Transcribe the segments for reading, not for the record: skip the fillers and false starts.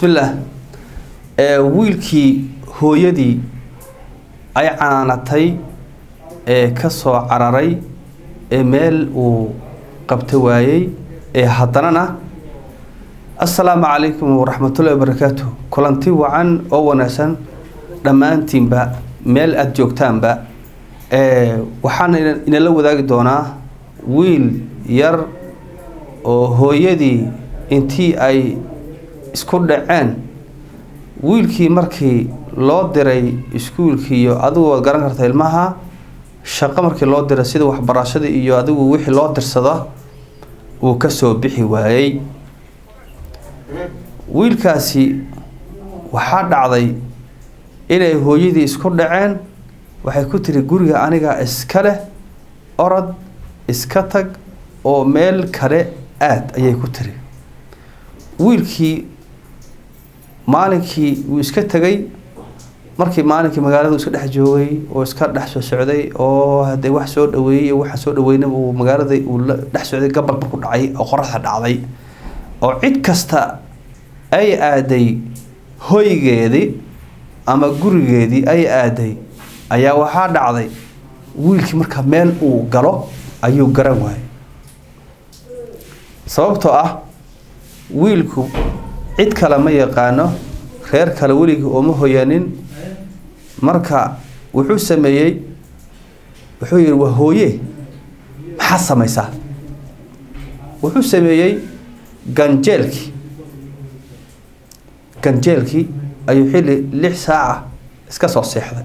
Bismillaah. Wiilkii hooyadii ay canaanatay ee ka soo cararay ee meel uu qabta waayey ee haddanana, assalaamu calaykum waraxmatullahi wabarakaatu. Kulanti wacan oo wanaagsan dhammaantiinba meel aada joogtaanba. Waxaan inala wadaagi doonaa wiil yar oo hooyadii intii ay isku dhaceen, wiilkii markii loo diray iskuulkii iyo adigu waad garan karta ilmaha shaqo markii loo diray sida waxbarashada iyo adigu wixii loo dirsada uu kasoo bixi waayey. Wiilkaasi waxaa dhacday inay hooyadii isku dhaceen. Waxay ku tiri, "Guriga aniga iska leh, orod iska tag oo meel kale aad," ayay ku tiri. Wiilkii maalinkii wuu iska tegay. Markii maalinkii magaalada iska dhex joogay oo iska dhex soo socday oo hadee wax soo dhaweeyey iyo waxa soo dhaweynaba uu magaalada uu la dhex socday, gabal marku dhacay oo qoraxda dhacday oo cid kasta ay aaday hoygeedii ama gurigeedii ay aaday, ayaa waxaa dhacday wiilkii marka meel uu galo ayuu garan waayay, sababtoo ah wiilku cid kale ma yaqaano, reer kale weligii ooma hoyanin. Marka wuxuu sameeyey, wuxuu yihi, "Waa hooye, maxaad samaysaa?" Wuxuu sameeyey, ganjeelkii ayuu xilli 6 saaca iska soo seexday.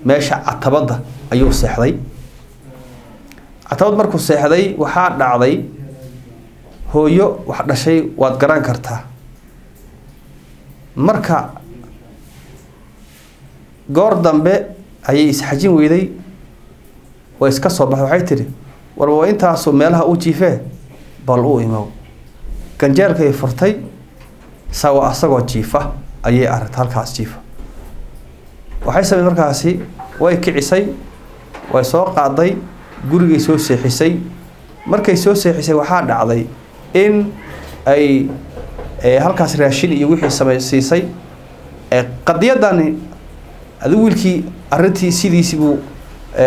Meesha catabadda ayuu seexday. Catabad markuu seexday, waxaa dhacday, hooyo wax dhashay waad garan kartaa, marka goor dambe ayay isxajin weyday, way iska soo baxday. Waxay tidhi, "Warba waa intaasu meelaha u jiifee, bal u imow." Ganjeelkay furtay, sawa asagoo jiifa ayay aragtay, halkaas jiifa. Waxay samey markaasi, way kicisay, way soo qaaday, gurigay soo seexisay. Markay soo seexisay, waxaa dhacday in ay halkaas raashin iyo wixii samey siisay. Qadiyadani adigu wiilkii arrintii sidiisii buu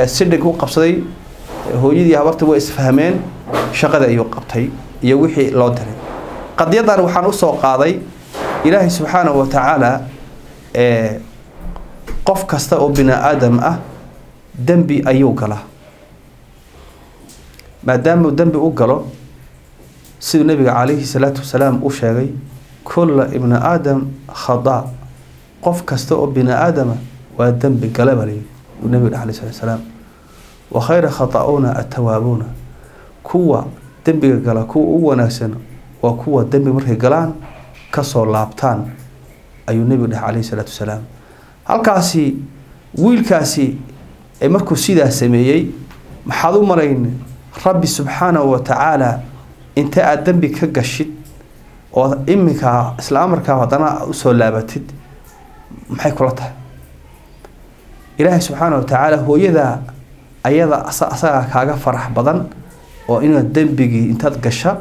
sidhig u qabsaday. Hooyadii habarta way isfahmeen, shaqadii ayuu qabtay iyo wixii loo diray. Qadiyadan waxaan usoo qaaday, Ilaahay subxaanahu wa tacaala qof kasta oo bini aadam ah dembi ayuu galaa. Maadaamuu dembi u galo, siduu Nabiga calayhi salaatu wasalaam u sheegay, kulla ibna aadam khada, qof kasta oo bini aadama waa dembi gale baa layidhi uu Nabiga dheh alayhi salatu wasalaam. Wa khayra khata'uuna attawaabuuna, kuwa dembiga gala kuwa ugu wanaagsan waa kuwa dembi markay galaan kasoo laabtaan, ayuu Nebigu dheh calayhi salaatu wasalaam. Halkaasi wiilkaasi markuu sidaa sameeyey, maxaad u malayn Rabbi subxaanahu wa tacaala inta aada dembi ka gashid oo iminkaa isla amarkaa haddana usoo laabatid, maxay kula tahay? Ilaahay subxaana wa tacaala hooyadaa ayada asagaa kaaga farax badan oo inaad dembigii intaad gasha,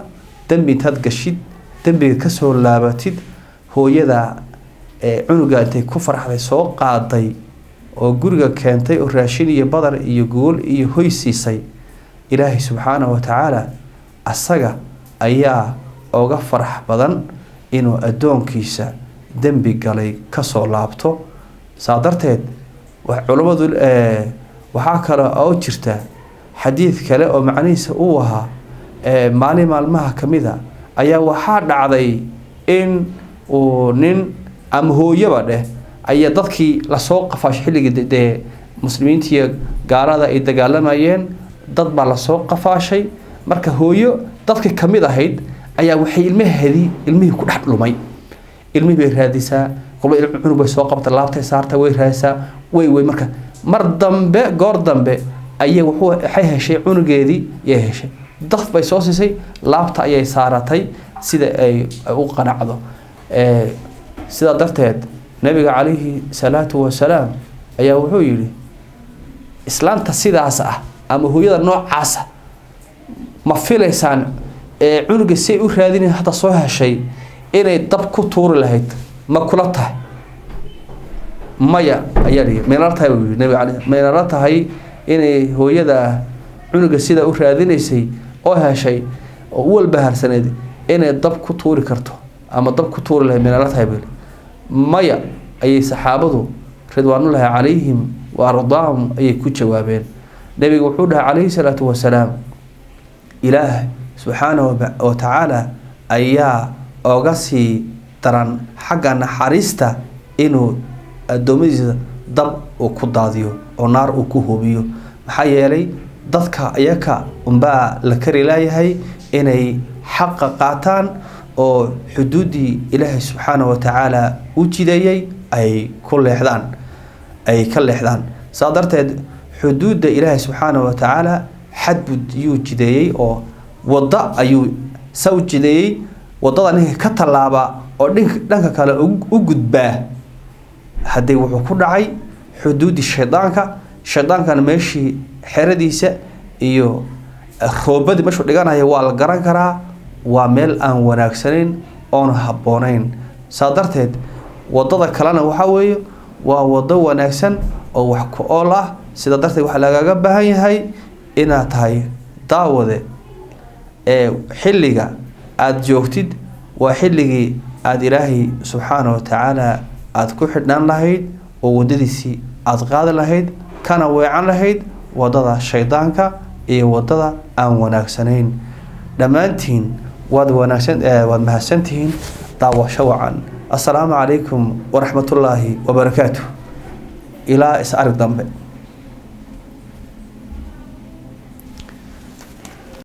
dembi intaad gashid, dembiga kasoo laabatid, hooyadaa cunuga intay ku faraxday soo qaaday oo guriga keentay oo raashin iyo badar iyo gogol iyo hoy siisay, Ilaahay subxaanahu wa tacaala asaga ayaa oga farax badan inuu addoonkiisa dembi galay kasoo laabto. Saa darteed culummadu, waxaa kale oo jirta xadiid kale oo macnihiisa uu ahaa, maalin maalmaha ka mid a ayaa waxaa dhacday in uu nin ama hooyaba dheh ayaa dadkii lasoo qafaashay xilligii dee muslimiintiiyo gaalada ay dagaalamayeen. Dad baa lasoo qafaashay. Marka hooyo dadkii kamid ahayd ayaa waxay ilmaheedii, ilmihii ku dhex dhumay. Ilmihii bay raadisaa, kolba cunug bay soo qabta, laabtay saarta, way raadisaa, way. Marka mar dambe, goor dambe ayay wuxuu waxay heshay cunugeedii yay heshay. Daf bay soo siisay, laabta ayay saaratay sida ay u qanacdo. Sidaa darteed Nabiga calayhi salaatu wasalaam ayaa wuxuu yidhi, islaanta sidaas ah ama hooyada noocaasa ma filaysaan cunuga si ay u raadinayn hadda soo heshay Inay dab ku tuuri lahayd ma kula tahay? Maya, ayaa lihi. Maynala tahay, buu yihi nabiga alay, maynala tahay inay hooyada cunuga sidaa u raadinaysay oo heshay oo u walbahaarsaneyd inay dab ku tuuri karto ama dab ku tuuri lahayd, maynala tahay, buu yihi. Maya, ayay saxaabadu ridwaanullaahi calayhim wa ardaahum ayay ku jawaabeen. Nabiga wuxuu dhahay calayhi salaatu wasalaam: Ilaah subxaanahu wa tacaala ayaa oga sii daran xagga naxariista inuu addoommadiisa dab uu ku daadiyo oo naar uu ku hubiyo. Maxaa yeelay, dadka iyaka unbaa la kari laayahay inay xaqa qaataan oo xuduuddii Ilaahay subxaanahu wa tacaala u jideeyey ay ku leexdaan, ay ka leexdaan. Saa darteed xuduudda Ilaahay subxaanahu wa tacaala xad buu yuu jideeyey oo waddo ayuu sa u jideeyey. Waddada ninka ka tallaaba oo dhanka kale u gudbaa, haddii wuxuu ku dhacay xuduuddii shaydaanka. Shaydaankana meeshii xeradiisa iyo roobadii meeshuu dhiganaya waa la garan karaa, waa meel aan wanaagsanayn oon habboonayn. Saa darteed waddada kalena waxaa weeye waa waddo wanaagsan oo wax ku ool ah. Sidaa darteed waxaa lagaga baahan yahay inaad tahay daawade ee xilliga aada joogtid waa xilligii aada Ilaahay subxaana wa tacaala aada ku xidhnaan lahayd oo waddadiisii aada qaadi lahayd, kana weecan lahayd waddada shaydaanka iyo waddada aan wanaagsanayn. Dhammaantiin waad wanaagsan, waad mahadsantihiin. Daawasho wacan. Assalaamu calaykum waraxmatullaahi wabarakaatu. Ilaa is arag dambe.